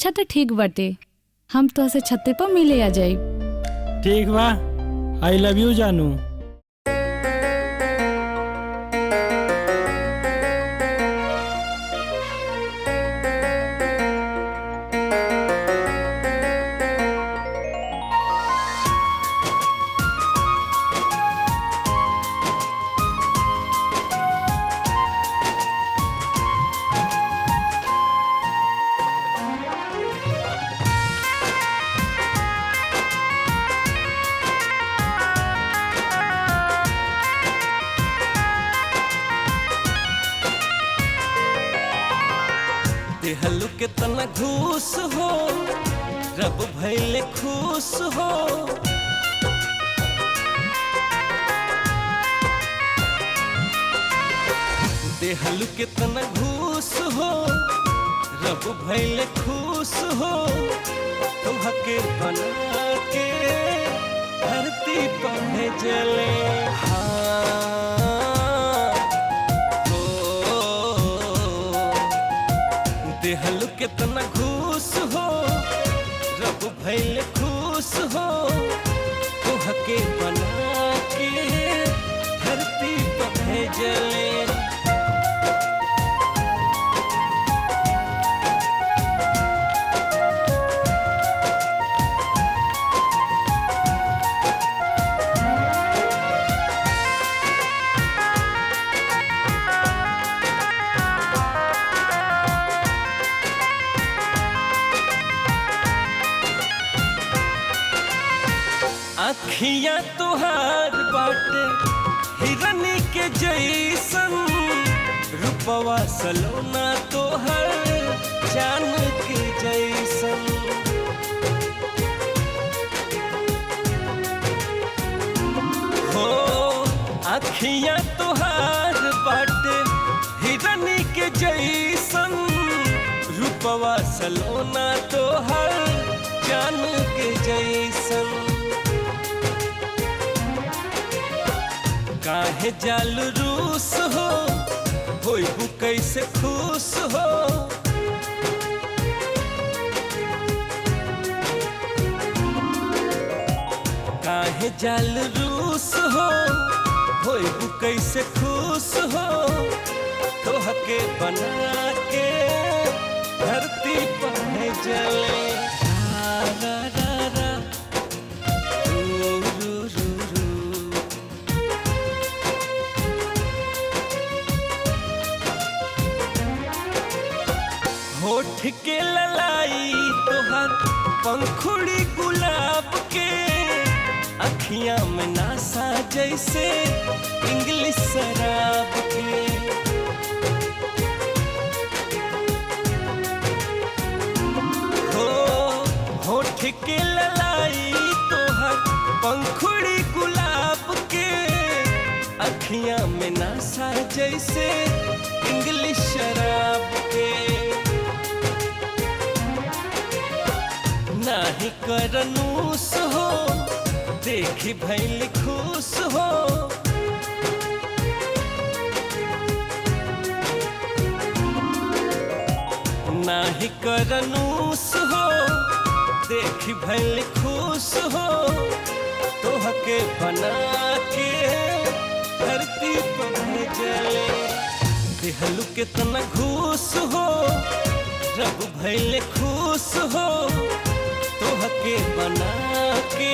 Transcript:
अच्छा तो ठीक बाटे, हम तो से छते पर मिले आ जाई। ठीक बा, I love you जानू। देहलू के तना घूस हो, रब भैले खुश हो। देहलू के तना घूस हो, रब भैले खुश हो। तुहके बना के धरती पर भेजले। हाँ देहलू केतना घूस हो, रब भैल खुश हो। तुहके बना के धरती पर भेजले। अखियां तुहार बाटे हिरनी के जैसन, रूपवा सलोना तोहर चान के जैसन। हो अखियां तुहार बाटे हिरनी के जैसन, रूपवा सलोना तोहर चान के जैसन। काहे जाल रूस हो, होइबू कैसे खुश हो। काहे जाल रूस हो, होइबू कैसे खुश हो। तोहके बना के धरती पर भेजले। रा रा रा रू रू रू रू। होठ के ललाई तोहर पंखुड़ी गुलाब के, अखियां में नासा जैसे इंग्लिश शराब के। हो होठ के ललाई तोहर पंखुड़ी गुलाब के, अखियां में नासा जैसे इंग्लिश शराब के। नाही करनूस हो, देखी भैल खुश हो। नाही करनूस हो, देखी भैल खुश हो। तोहके बना के धरती पर भेजले। देहलू केतना घूस हो, रब भैल खुश हो। तोहके बना के